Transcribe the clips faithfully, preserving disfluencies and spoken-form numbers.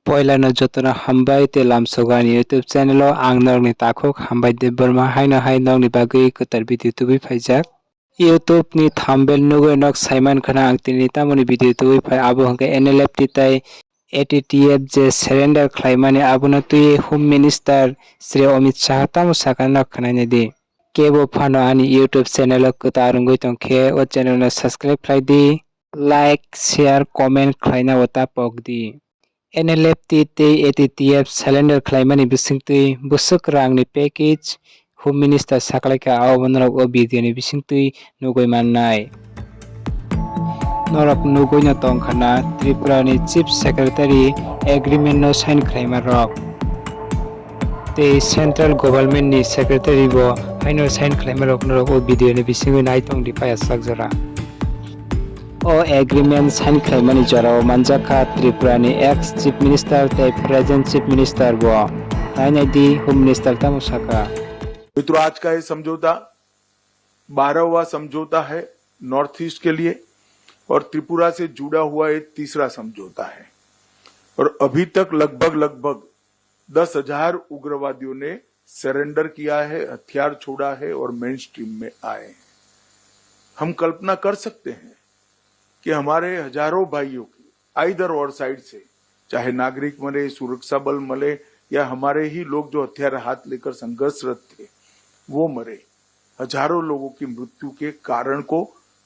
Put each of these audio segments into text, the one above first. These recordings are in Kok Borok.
Poilano jotono hambai tei lamsogo ani YouTube channel o ang norokni takhuk Hambai Debbarma haino hai nokni bagwi kwtal video tubui phaijak. YouTube ni thumbnail nugwi nok saiman khna ang tini tamoni video tubui phai abo hwnkhe N L F T tei A T T F je surrender khlaimani abono twiwi Home Minister Shri Amit Shah tamo sakha nok khnaina di. Kebo phano ani YouTube channel o kwtal wngwi tongkhe o channel no subscribe khlai di. Like, share, comment khlaina o ta pok di. N L F T tei A T T F surrender khlaimani bisingtwi bwswk rangni package Home Minister saklaikha, abo norok o video ni bisingtwi nugwi mannai. Norok nugwino tongkha na Tripura ni Chief Secretary agreement no sign khlaima rok tei Central Government ni Secretary bo haino sign khlaima rok norok o video ni bisingtwi naitong di paya sak jora. O agreement sign khlaimani jorao manjakha Tripura ni ex Chief Minister tei present Chief Minister bo. Nainai di Home Minister tamo sakha. मित्रों, आज का ये समझौता बारहवाँ समझौता है north east के लिए और त्रिपुरा से जुड़ा हुआ ये तीसरा समझौता है और अभी तक लगभग लगभग दस हजार उग्रवादियों ने सरेंडर किया है, हथियार छोड़ा है और मेन स्ट्रीम में आए हैं। हम कल्पना कर सकते हैं कि हमारे हजारों भाइयों की आइदर और साइड से, चाहे नागरिक मरे, सुरक्षा बल मरे या हमारे ही लोग जो हथियार हाथ लेकर संघर्षरत थे वो मरे, हजारों लोगों की मृत्यु के कारण को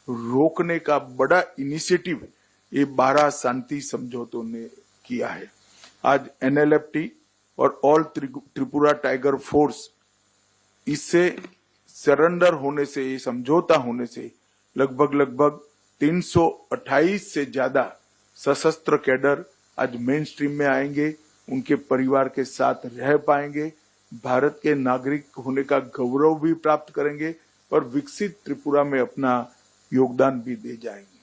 रोकने का बड़ा इनिशिएटिव ये बारह शांति समझौतों ने किया है। आज एनएलएफटी और ऑल त्रिगु- त्रिपुरा टाइगर फोर्स इससे सरेंडर होने से, ये समझौता होने से लगभग लगभग तीन सौ अट्ठाईस से ज्यादा सशस्त्र कैडर आज मेन स्ट्रीम में आएंगे, उनके परिवार के साथ रह पाएंगे, भारत के नागरिक होने का गौरव भी प्राप्त करेंगे और विकसित त्रिपुरा में अपना योगदान भी दे जाएंगे।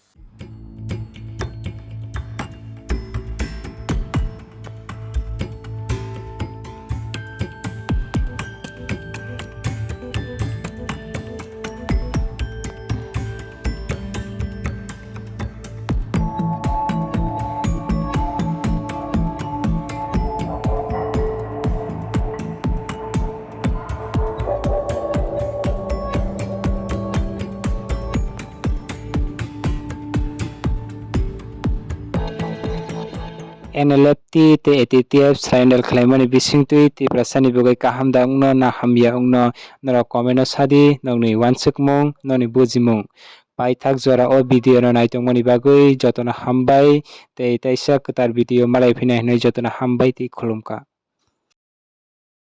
N L F T tei A T T F surrender khlaimani bisingtwi Tiprasani bagwi kaham da wngno na hamya wngno, norok comment o sadi, nokni uansukmung, nokni bujimung. Paithak jora o video no naitongmani bagwi jotono hambai, tei taisa kwtal video malai phina hinwi jotono hambai tei khulumkha.